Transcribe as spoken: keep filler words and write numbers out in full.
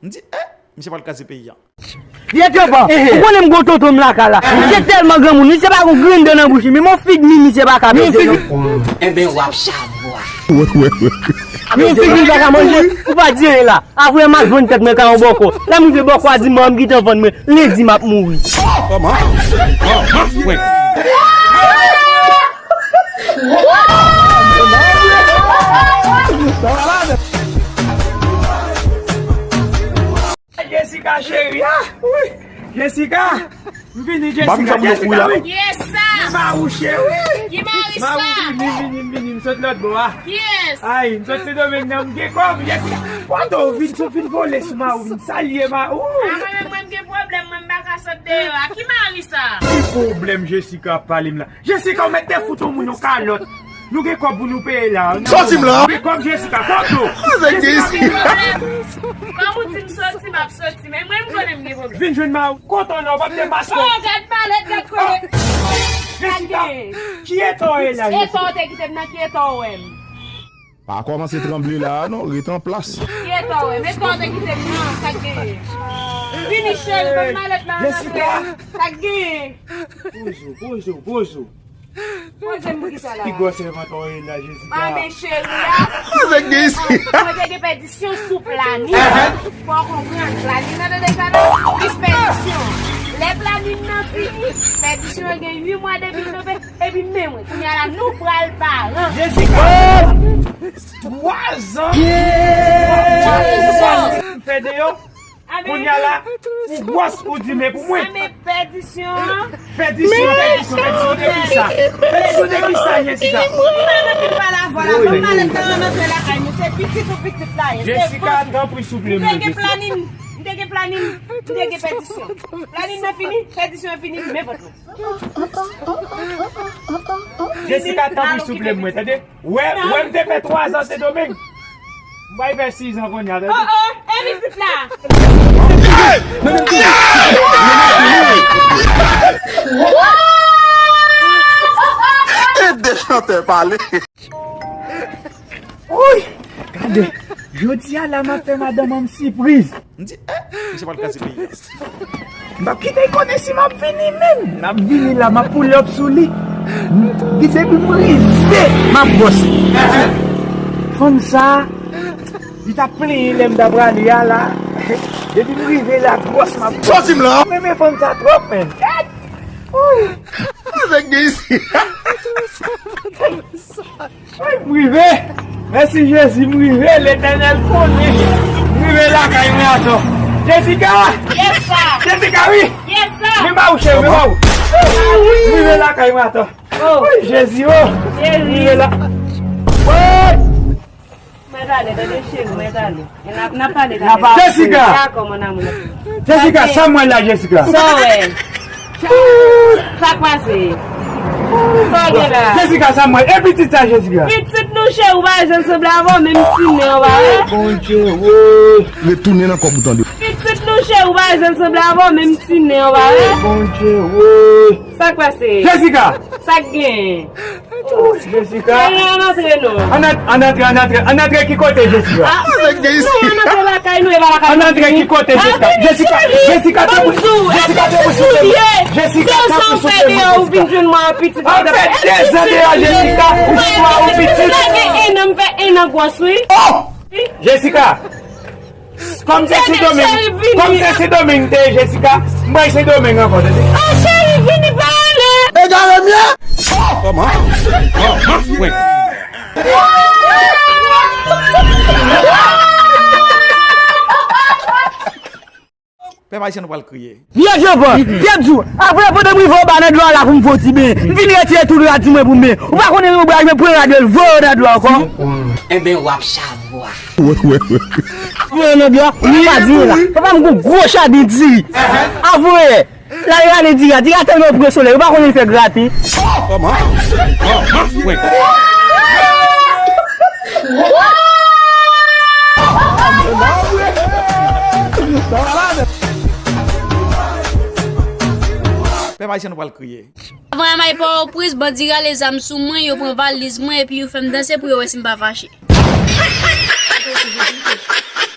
M di, eh, misye pral kraze peyi a. Vye tyopan, ou konnen m gon tonton m lakay la. Misye tèlman granmoun, misye pa gon grenn dan nan bouch li. Menm yon fig mi misye pa ka pete non. Enben w ap chavwa. Yon fig mi pa ka manje, ou pa di anyen la. Avwe m al vann tèt mwen ka yon bòkò. Lè m rive bòkò a di m, m gentan vann mwen. Lendi m ap mouri. Jessica cheri, ah, wi. Jessica, m vini Jessica, Jessica, wi. Yes, sir. Mawu cheri. Ki mari sa? Mawu vini, vini, vini, m sot lòt bò a. Yes. Ay, m sot Sendomeng nan, m gen kòb, Jessica. Kote w vin, sot vin vole sou Mawu, vin salye Mawu. Ah, mwen menm, mwen m gen pwoblèm, mwen m pa ka sot deyò a. Ki mari sa? Ki pwoblèm Jessica ap pale m la? Jessica, ou mèt te fout yon moun yon kalòt. Nou gen kòb pou nou peye la. Sòti m la. Nou gen kòb Jessica, kote w? Avèk Jessica, Jessica. Kòm ou di m soti, m ap soti. Men mwen, m konnen m gen pwoblèm. Vin jwenn Mawu. Kote w la, w p ap te maske. Oh, gad malèt, gad kote. Jessica, ki eta w ye la, Jessica? Eta w te kite m nan, ki eta w wè m? Pa kòmanse tranble la a non, ret an plas. Ki eta w wè m? Eta w te kite m nan, sa k genyen? Vini cheri, ban m malèt la, ann antre. Jessica. Sa k genyen? Poze w, poze w, poze w. Poze m pou kisa la? Pi gwo sèvant w ye la, Jessica. Ah, men cheri a. Avèk Daisy. Mwen te gen pèdisyon sou planin. Fò w konprann, planin nan tande sa la, plis pèdisyon. Lè planin nan fini, pèdisyon an gen uit mwa depi l tonbe, epi men mwen, kounye a la, nou pral paran. Jessica! Twa zan! Twa zan! M fè deyò. Kounye a la, ou gwòs, ou di men pou mwen. Anben pèdisyon an. Pèdisyon, pèdisyon, pèdisyon de kisa? Pèdisyon de kisa, Jessica? Ou pa nan fin pale avè w la, ban m malèt la, ann antre lakay nou. Se pitit ou pitit la ye. Jessica, tanpri, souple m. M te gen planin, m te gen planin, m te gen pèdisyon. Planin nan fini, pèdisyon an fini, men vòt mwen. Jessica, tanpri, souple m, mwen, tande? Wè, wè, m te fè twa zan Sendomeng. M bay fè sis an kounye a, tande? Oh, oh, e pitit la. Ede chantè pale. Woy! Gade, jodi a la m ap fè madanm an m sipriz. M di, eh, misye pral kraze peyi a. M p ap kite l konnen si m ap vini menm. M ap vini la, m ap pull up sou li. M, depi m rive, m ap bwòs li. Fanm sa, li t ap plenyen lè m t ap prale a la. Depi m rive la, bwòs m ap bwòs. Sòti m la. M renmen fanm sa twòp, menn. Gad! Woy! Avèk Daisy. Ay, m rive! Mèsi Jezi, m rive, Letènèl konnen. M rive lakay mwen atò. Jessica! Yes, sir. Jessica, wi! Yes, sir. Men ba ou, cheri, men ba ou. M rive lakay mwen atò. Oh. Wi, Jezi, oh! Jezi. M rive la. Woy! Mwen prale, tande cheri, mwen prale. N ap, n ap pale talè. Jessica! Dakò, mon amour. Jessica, sa m wè la, Jessica? Sa w wè? Sa k pase? Sa w gen la? Jessica, sa m wè? E pitit sa, Jessica? Pitit nou cheri, ou pa wè jan l sanble avè w, menm ti nen w pa wè? Bondye, woy! Retounen nan kòb ou tande. Pitit nou cheri, ou pa wè jan l sanble avè w, menm ti nen w pa wè? Bondye, woy! Sa k pase? Jessica! Sa k gen? Jessica. Ann antre non. Ann an-, ann antre, ann antre, ann antre ki kote, Jessica? Ah, non, ann antre lakay nou, e pa lakay nou. Ann antre ki kote, Jessica? Jessica, Jessica, tanpri, Jessica, tanpri, souple mwen. Jessica, tanpri, souple mwen, Jessica. Ou vin jwenn mwen an pitit. An fè dezan deyò, Jessica. Ou vin mwen an pitit. M gen en an, m fè en an gwòs, wi. Oh! Jessica. Kòmsi Sendomeng, kòmsi Sendomeng te ye, Jessica, m bay Sendomeng ankò, tande. Ah, cheri, vini pale. Egare m ye. Pèp ayisyen, nou pral kriye. Vye tyopan, te di w, apre pandan m rive anba nan dlo a la pou m fè yon ti benyen, m vin retire tou rad sou mwen pou m benyen. Ou pa konnen yon bra, mwen pran rad yo, l voye yo nan dlo a ankò. Enben, w ap chavwa. Voye yo nan dlo a, ou pa di la. Papa m gon gwo jaden diri. Avoye, l al rale diri a. Diri a tèlman pran solèy, ou pa konnen l fè graten. Pèp ayisyen, nou pral kriye. Avan M I Power Prince, bandi rale zam sou mwen, yo pran valiz mwen epi yo fè m danse pou yo wè si m pa fache.